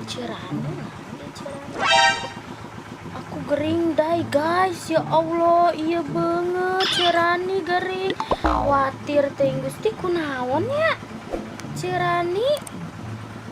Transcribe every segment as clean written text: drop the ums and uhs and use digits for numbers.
Cirani, nah, Cirani. Aku gering dai guys, ya Allah, iya banget Cirani gering. Khawatir teh Gusti kunaon ya? Cirani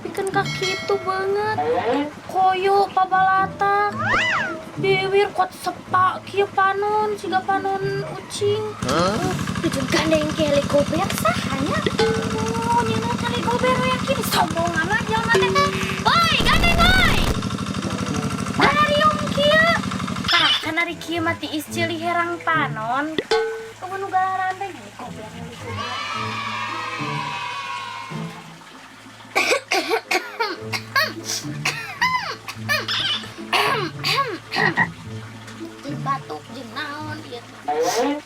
bikin kaki itu banget. Koyo pabalatak. Biwir kuat sepak kieu panon siga panon ucing. Tujuh gandeng ke helikopter sahanya. Oh, nyeuna helikopter yakin sombong amat jelema teh. Woi, gandeng woi. Kanariung kieu. Tah, kanari kieu mah tiis ceuli herang panon. Eueuh nu galaranteng helikopter helikopter. Jeung batuk jeung naon ieu teh.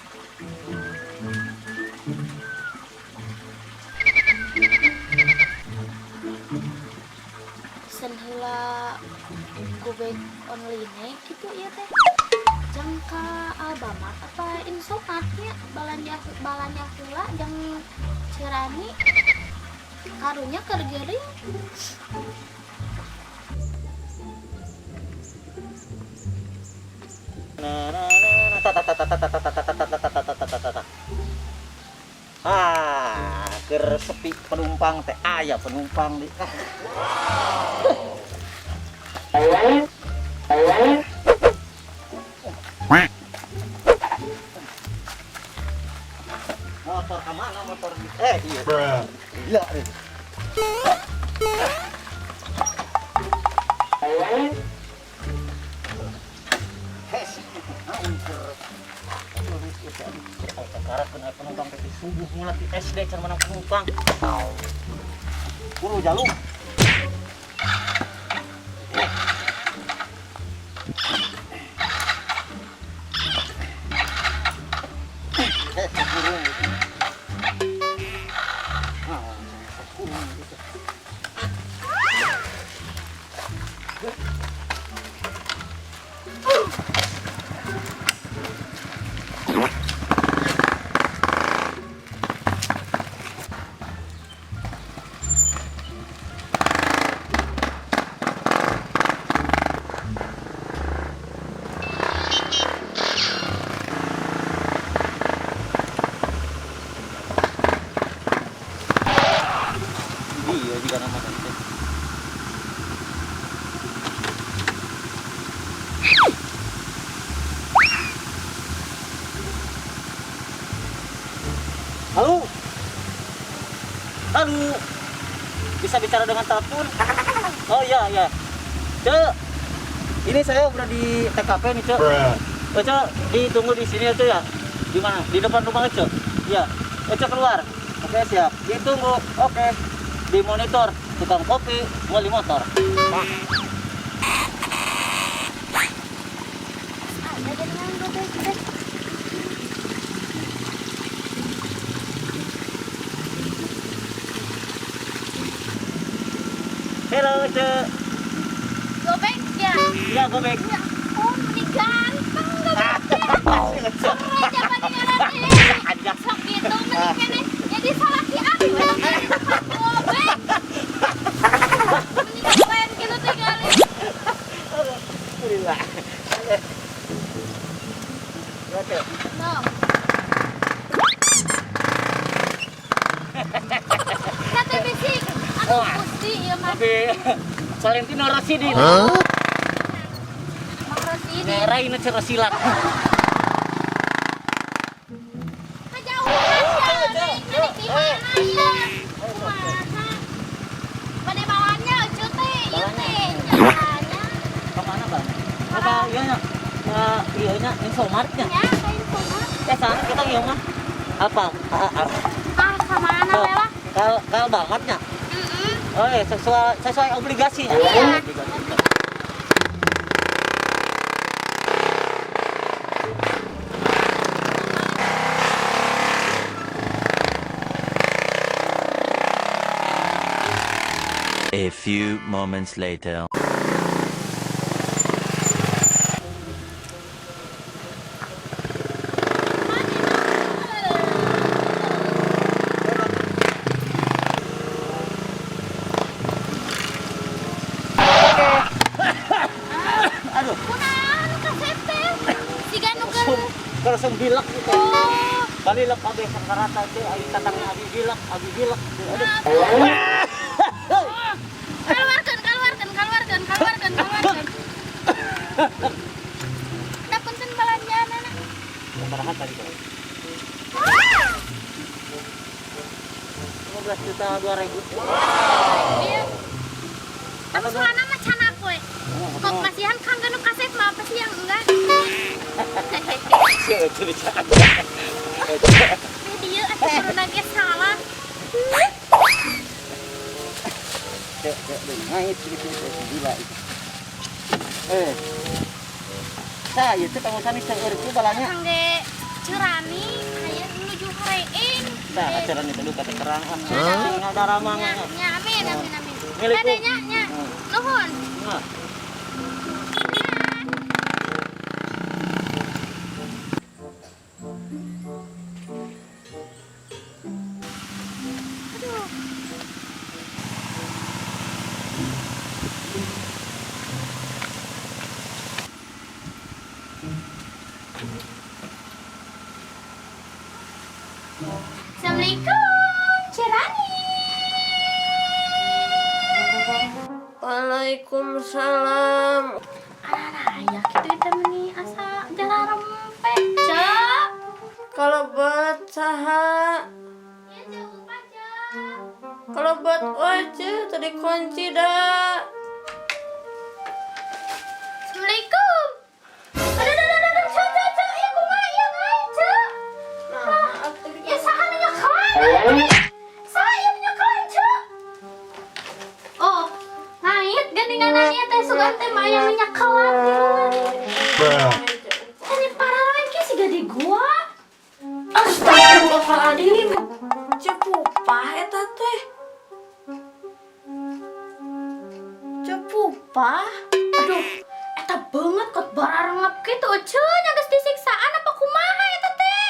Pesen heula gobek online gitu ieu teh. Jang ka Alfamart apa Indomart nya balanja balanja heula jang Cirani karunya keur gering. Na na na na ta ta ta ta ta ta ta ta ta ta ta ta ta ta ta ta ta. Ah, keur sepi penumpang teh aya penumpang di. Ah. Motor kemana motor? Eh, iya. Gila nih. Hes, naon keur. Sekarang kena penumpang teh subuh mulai di SD can menang penumpang. Buru jaluk. Eh, buru gitu. Ah, buru gitu. Iya juga nama teh. Halo. Halo. Bisa bicara dengan telepon? Oh iya iya. Cek. Ini saya udah di TKP nih, Cek. Oh, Cek, ditunggu di sini ya, Cek ya. Di mana? Di depan rumah, Cek. Iya. Oh, Cek keluar. Oke, siap. Ditunggu. Oke. Di monitor tukang kopi, beli motor. Ada jaringan gobek teh. Halo, Cek. Gobek ya? Iya, gobek. Ya, oh, ini ganteng gobek. Cek. Keren zaman ini Aja. Sok gitu mending keneh. Jadi salaki abi we gobek. Mending keren gitu tinggalin. Alhamdulillah. Ya, Cek. No. Sate bisik. Aduh, Gusti ieu mah. Oke. Valentino Rossi di. Mang Rosidi. Rai nu cerosilat. Kajauhan ya, Neng. Neng di mana ya? Kumaha? Bade bawannya ece teh, ieu teh. Jalannya. Kemana, Bang? Oh, ka ieu nya. Ka ieu nya Infomartnya. Ya, ka Infomarт. Eh, sana kita ieu mah. Apa? Ah, ah. Ah, ka mana Oh, we lah? Kal kal bangetnya. Heeh. Oh, iya, sesuai sesuai obligasinya. Iya. Obligasi. A few moments later. Langsung bilek gitu. Oh. Balilek kabeh sakarata teh ari tatangna abi bilek, abi bilek. Aduh. Keluarkan, keluarkan, keluarkan, keluarkan, keluarkan. Nah, punten belanjaan anak. Sabaraha tadi tuh? 15 juta 2 ribu. Iya. Angsuranna mah can we. Kok masihan kanggo nu kasep mah apa sih yang enggak? Sia euy bicara. Video atuh kuduna ge salah. Cek, cek, ngait gitu gila itu. Eh. Sa, ieu teh kamu sani seueur ku balanya. Kangge Ceu Rani aya nuju horeeng. Nah, acara itu duka teh kerang ah. Sing ngadaramang. Nya, nya, amin, amin, amin. Milik Kade nya, nya. Nuhun. Nah. Aduh. Assalamualaikum, Ceu Rani. Waalaikumsalam. Araya kitu eta meni asa jararempe, Cek. Kalau buat saha? Ya jauh aja. Kalau buat aja tadi kunci dah. Assalamualaikum. Aduh, aduh, aduh, aduh, Cek, Cek, Cek, ya kumaha ieu ngait, Cek. Nah, atuh. Ya saha nu nyekelan? Saha ieu nu nyekelan, Cek? Oh, ngait geuningan ieu teh sugan teh mah aya nu nyekelan di rumah. Ini parah ki siga di gua. Astagfirullahaladzim. Cepupah eta teh. Cepupah? Aduh, eta banget kok bararengap gitu, Ceu, nya geus disiksaan apa kumaha eta teh?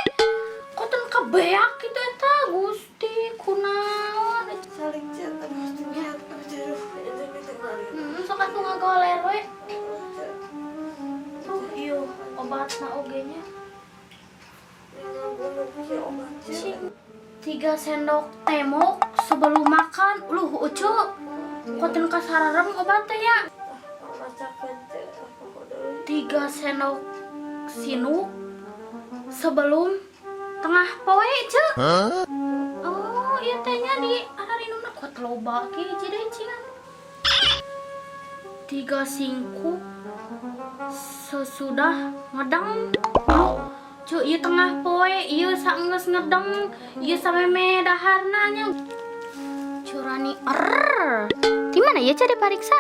Koton kabeak gitu eta, Gusti, kunaon. Saling cek, aduh, lihat, aduh, itu kali. Sok atuh ngagoler we. Tuh, ieu obatna oge nya. Cing. 3 sendok temok sebelum makan. Luh, Ucu. Koton kasararem obat teh ya. 3 sendok sinuk sebelum tengah poe, Cek. Oh, iya tehnya di ararinumna kuat loba ki jadi cingan. 3 singkup sesudah ngedeng. Oh, Cuk, ieu tengah poe, ieu saenggeus ngedeng, ieu sameme daharna nya. Ceu Rani er. Di mana ya cari pariksa?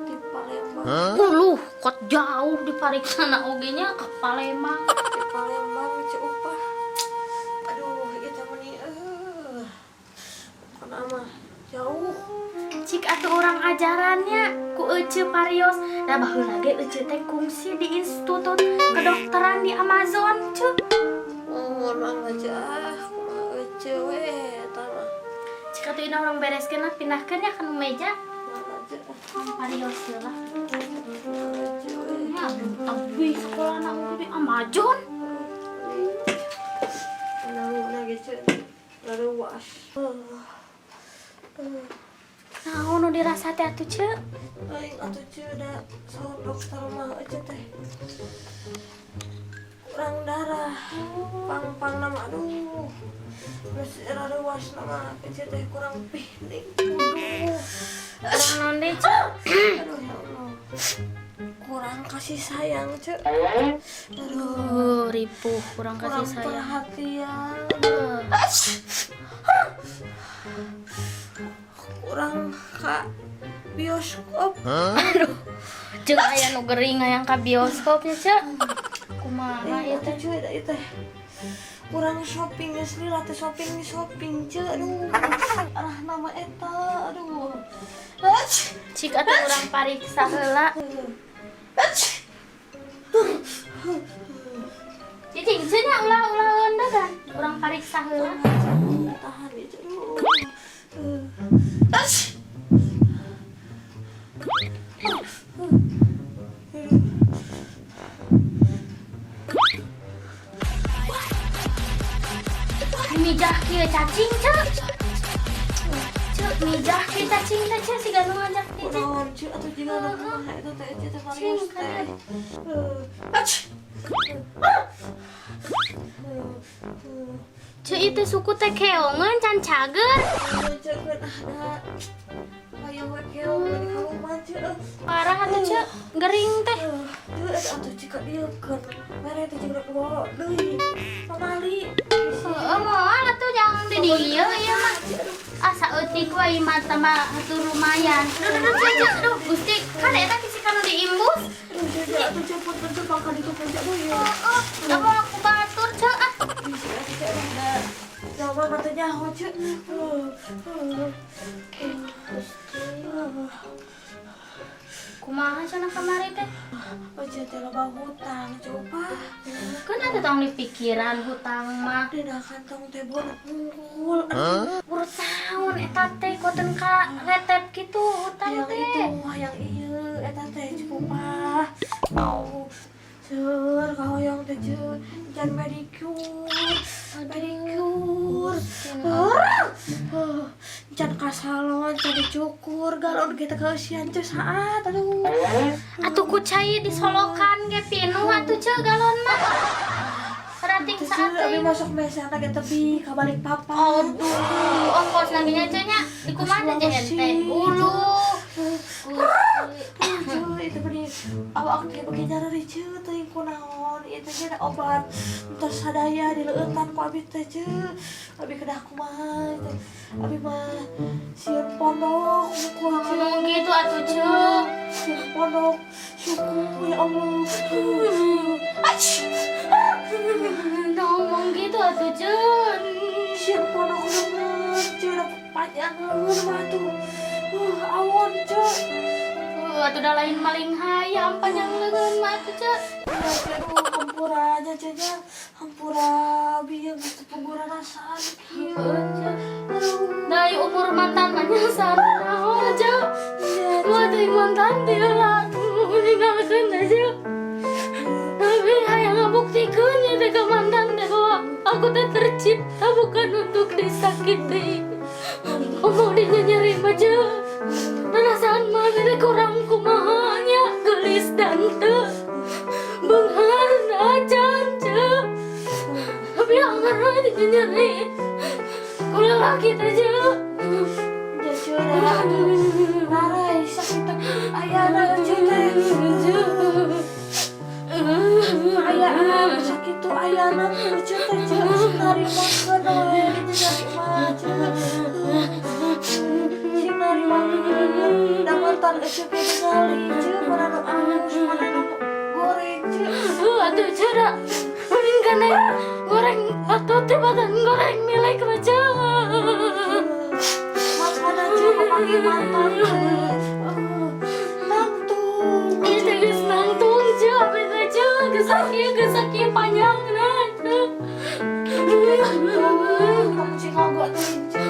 Di Palembang. Uluh, kok jauh dipariksa na oge nya ke Palembang. Di Palembang Ceu Upah. Aduh, itu meni kenapa jauh. Cik atuh urang ajarannya ku Ece parios. Da baheula ge Ece teh kungsi di Institut Kedokteran di Amazon, Cuk. Oh, orang aja ah, kumaha Ece we eta mah. Cik atuh ina urang bereskeun lah, pindahkeun ya kana meja. Mana aja, Parios lah. Ece we. Ya, tapi sekolah oge di Amazon. Nang ge Ceu. Lalu was. Naon nu dirasa teh atuh, Ceu? Aing atuh Ceu da saur dokter mah Ece teh kurang darah. Pang-pang nama aduh. Terus was nama Ece teh kurang pihning. Kurang naon deui, Ceu? Aduh ya Allah. Kurang kasih sayang, Ceu. Aduh. Oh, ripuh, kurang Kurang kasih sayang. perhatian. Kurang ka bioskop. Aduh, jeung aya nu gering hayang ka bioskopnya, Ceu. Kumaha ieu Ieu teh? teh cuy, da ieu teh. Kurang shopping geus lila teh shopping shopping, Ceu. Aduh. Arah nama eta, aduh. Cik atuh urang pariksa heula. Cicing, Ceu nya ulah ulah kan. Urang pariksa heula. Tahan itu, aduh. Mijah kita cing teh, Ceu, siga nu ngajak teh, Ceu. Kunaon, Ceu, atuh jiga nu kumaha eta teh, Ceu, teh Cing, serius teh. Ach. Ceu, itu suku teh keongeun can cager. Ceu, keun ah da. Hayang we keong di karuman, Ceu. Parah atuh, Ceu, gering teh. Ceu, eta atuh cika dieu keun. Mere teh jeung rek bawa deui. Pamali. Heeh, moal atuh jangan di dieu ieu mah. Ah, saeutik we mah tambah atuh lumayan. Aduh, aduh, Ceu, Ceu, aduh, Gusti, kan eta kisi kanu diimbus. Aduh, Ceu, Ceu, atuh Ceu punten Ceu pangkal ditu punten aduh ya. Heeh, da moal ku batur, Ceu, ah. Bisa atuh Ceu da. Jawaban mah teu nyaho, Ceu. Kumaha cenah kamari teh? Oh, Ceu teh loba hutang, Ceu, Pak. Kan ada tong di pikiran hutang mah. Dina kantong teh bonak unggul. Urut naon eta teh koten ka retep kitu hutang Yang teh. itu, yang ieu eta teh cukup ah. Oh, Seur, kahoyong teh Ceu, can pedicure, pedicure. Can ka salon, can dicukur, galon kita keusian Ceu saat aduh. Atuh ku cai disolokan ge pinuh atuh, Ceu, galon mah. Rating Teu, Ceu, saat abi teh. masuk mesana ge tebi ka balik papan. Aduh, ongkos lagi nya, Ceu, nya. Di kumaha teh ente? Ulu. Gusti. Ceu, itu benih awak teh beuki nyareri, Ceu, teuing kunaon. Ieu teh nya obat entos sadaya dileueutan ku abi teh, Ceu. Abi kedah kumaha teh. Abi mah sieun pondok hungkul, Ceu. Ngomong gitu atuh, Ceu. Sieun pondok suku ya Allah. Ach. Ngomong gitu atuh, Ceu. Sieun pondok leungeun, Ceu, da panjang leungeun mah tuh. Awon, Ceu. Atuh da lain maling hayam panjang leungeun mah atuh, Ceu. Aduh, hampura aja nya, hampura bieu geus teu puguran rasaan kieu. Aduh. Dari umur mantan mah nyasar naon, Ceu. Iya, Gua teh mantan dia lah ninggalkeun aja. Tapi hayang ngabuktikeun ya teh ka mantan teh bahwa aku teh tercipta bukan untuk disakiti. Ngomong di nyeri aja. Perasaan mah teh kurang kumaha nya, gelis dan teu beunghar acan, Ceu. Tapi anggar we di nyeri. Kulah laki teh, Ceu. Ya, Ceu, aduh. Narai sakit ayana Ceu teh. Ayana sakitu ayana Ceu teh, Ceu, narimakeun we di nyeri mah, Ceu. Sing narimakeun da mantan Ceu ge ningali, Ceu, mana nu alus, mana nu goreng, Ceu. Aduh, cara mending kana goreng atau teh badan goreng milik mah, Ceu. Makana Ceu papanggih mantan teh. Nangtung. Ieu teh geus nangtung, Ceu, abi teh, Ceu, geus sakieu panjangna, Ceu. Kamu cing ngogok teuing, Ceu.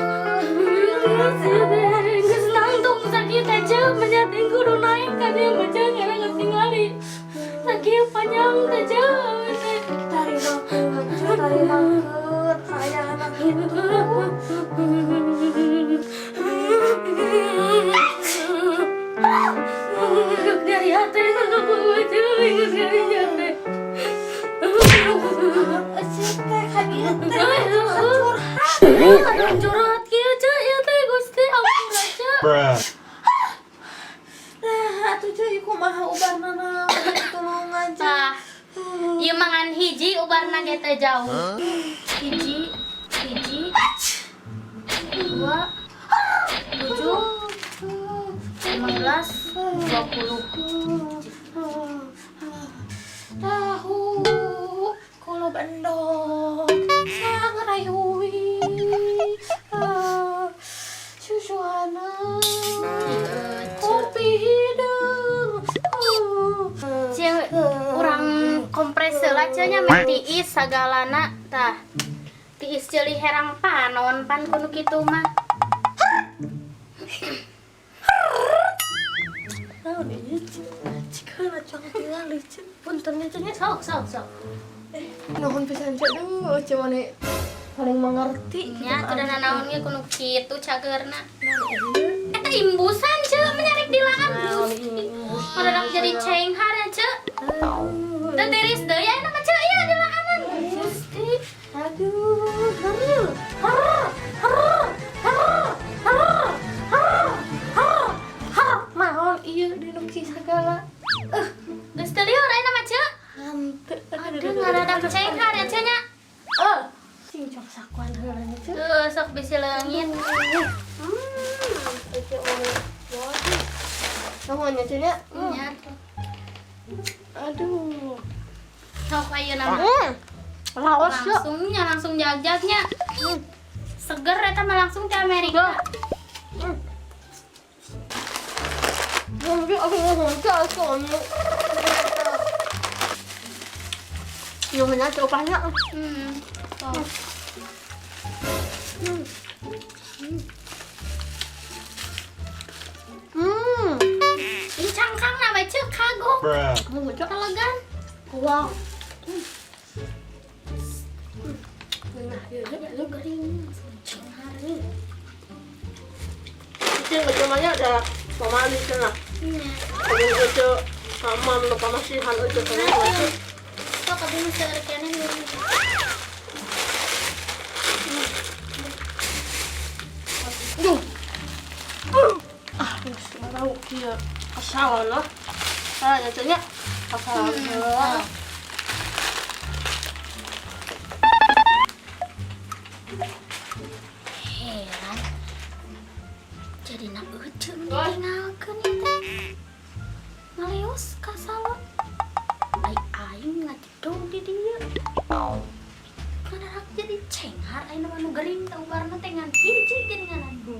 Geus nangtung sakieu teh, Ceu, menyating kudu naik ka dieu mah, Ceu, ngera ketingali. Sakieu panjang teh, Ceu, abi teh. Tarimakeun, Ceu, tarimakeun kaayaan kitu. Dari hati ngomong, Ceu, geus dari hati. Ceu teh ka dieu teh curhat. Aduh, curhat kieu, Ceu, ieu teh Gusti ampura, Ceu. Nah, atuh Ceu ieu kumaha ubarna naon tulungan, Ceu. Tah, ieu mangan hiji ubarna ge teu jauh. Hiji, hiji, dua, 7, 15, 20. Tahu kolo bendok sang rayui susuhana kopi hideung. Ceu, urang kompres heula, Ceu, nya, meh tiis sagalana tah. Tiis ceuli herang panon pan kudu kitu mah. Naon ieu, Ceu? Cikeun cang tingali, Ceu. Punten nya, Ceu, nya, sok sok sok. Nuhun pisan, Ceu. Duh, Ceu mani Paling mengerti. Nya tuh dan naon ge kudu kitu cagerna. Eta imbusan, Ceu, menyarik dilaan. Gusti. Madadak jadi cenghar ya, Ceu. Teu tiris deui aya mah, Ceu, ieu dilaanan. Gusti. Aduh. Her, her, her, her, her, her, her, her. Naon ieu dinuki segala. Geus teu lieur aya mah, Ceu. Hanteu. Aduh, ngadadak cenghar ya, Ceu nya. Eh, sing cok sakuan heula nya, Ceu. Tuh, sok bisi leungit. Itu mau. Nuhun ya, Ceu nya. Nya tuh. Aduh. Sok ayeuna mah. Raos ya. Langsungnya langsung jagjagnya. Seger eta mah langsung ke Amerika. Mungkin aku ngomong ke aku. Nuhun ya, Ceu opahnya. Sok. Ini cangkang na bae, Ceu, kagok. Nuhun, Ceu. Telegan. Wow. Nah, ya, Lu gering cenghar. Itu macam ada pamali cenah. Nya. Kalau itu sama nu pamasihan itu sama itu. Sok abdi mah seueur keneh nu. Duh. Ah, geus tahu kieu. Kasal lah. Ah, nya nya. Kasal heula. Heran. Jadi na euceung ditinggalkeun ieu teh. Ngaleos ka salon. Ai aing ngajedog di dieu. Ngadadak jadi cenghar ayeuna mah nu gering teh ubarna teh ngan hiji geuningan dua.